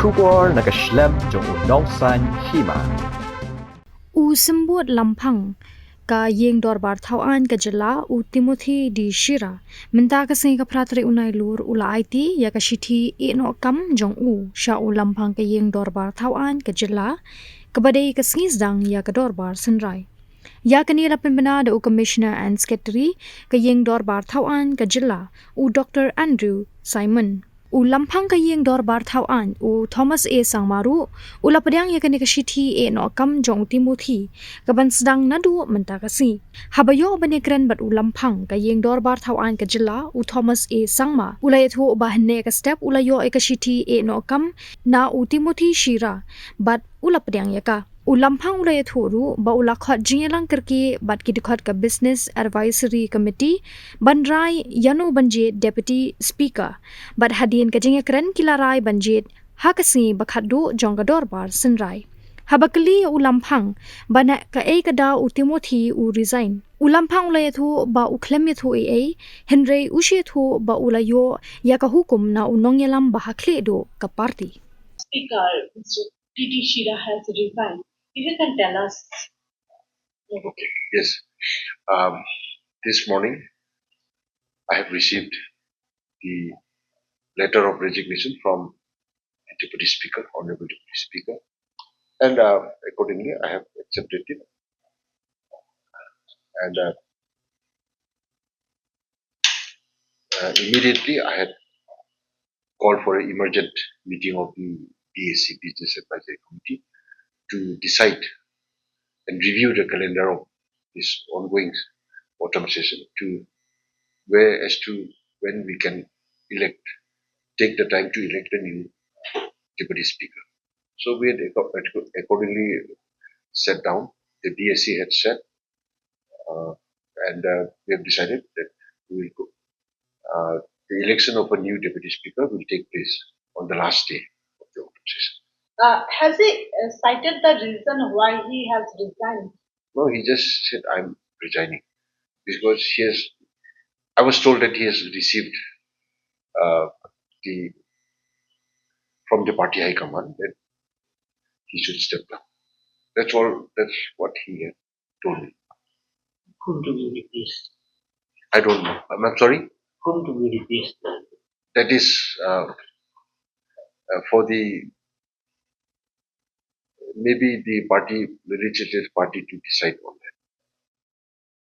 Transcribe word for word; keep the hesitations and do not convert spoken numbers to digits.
Khubor na ka shlem jong u Nongsaiñ Hima. U Symbud Lamphang ka Ïing Dorbar Thawaiñ ka Jylla, u Timothy D Shira, mynta ka sngi ka phra tarik u Nailur u la aiti ïa ka shithi ïehnoh kam jong u sha u Lamphang ka Ïing Dorbar Thawaiñ ka Jylla, kaba dei ka sngi sdang ïa ka Dorbar Synrai. Ïa kane la pynbna da u Commissioner and Secretary ka Ïing Dorbar Thawaiñ ka Jylla, u Doctor Andrew Simon. U Lamphang ka Ïing Dorbar Thawaiñ, u Thomas A Sangma ruh u la pdiang ïa kane ka shithi ïehnoh kam jong u Timothy, kaban sdang naduh mynta ka sngi. Haba ïoh ban ïakren bad u Lamphang ka Ïing Dorbar Thawaiñ ka Jylla, u Thomas A Sangma u la ïathuh ba hynne ka step u la ïoh ïa ka shithi ïehnoh kam na u Timothy Shira bad u la pdiang ïa ka. U Lamphang u la ïathuh ruh ba u la khot jingïalang kyrkieh bad ki dkhot ka Business Advisory Committee ban rai ïano ban jied Deputy Speaker. Bad hadien ka jingïakren ki la rai ban jied ha ka sngi ba khatduh jong ka Dorbar Synrai. Haba kylli ïa u Lamphang ba na kaei ka daw u Timothy u resign, u Lamphang u la ïathuh ba u khlem ïathuh ei ei, hynrei u shu ïathuh ba u la ïoh ïa ka hukum na u nongïalam ba ha khlieh duh ka party. Speaker, Mister T T Shira has resigned. If you can tell us. Okay, yes. Um, this morning, I have received the letter of resignation from the Deputy Speaker, Honorable Deputy Speaker, and uh, accordingly, I have accepted it. And uh, uh, immediately, I had called for an emergent meeting of the B A C, Business Advisory Committee, to decide and review the calendar of this ongoing autumn session to where as to when we can elect, take the time to elect a new deputy speaker. So we had acco- accordingly sat down. The B A C had sat, uh, and uh, we have decided that we will go. Uh, the election of a new deputy speaker will take place on the last day of the autumn session. Uh, has he uh, cited the reason why he has resigned? No, he just said, "I'm resigning," because he has. I was told that he has received uh, the from the party high command that he should step down. That's all. That's what he had told me. Whom do we replace? I don't know. I'm, I'm sorry. Whom do we replace? That is uh, uh, for the maybe the party, the legislative party, to decide on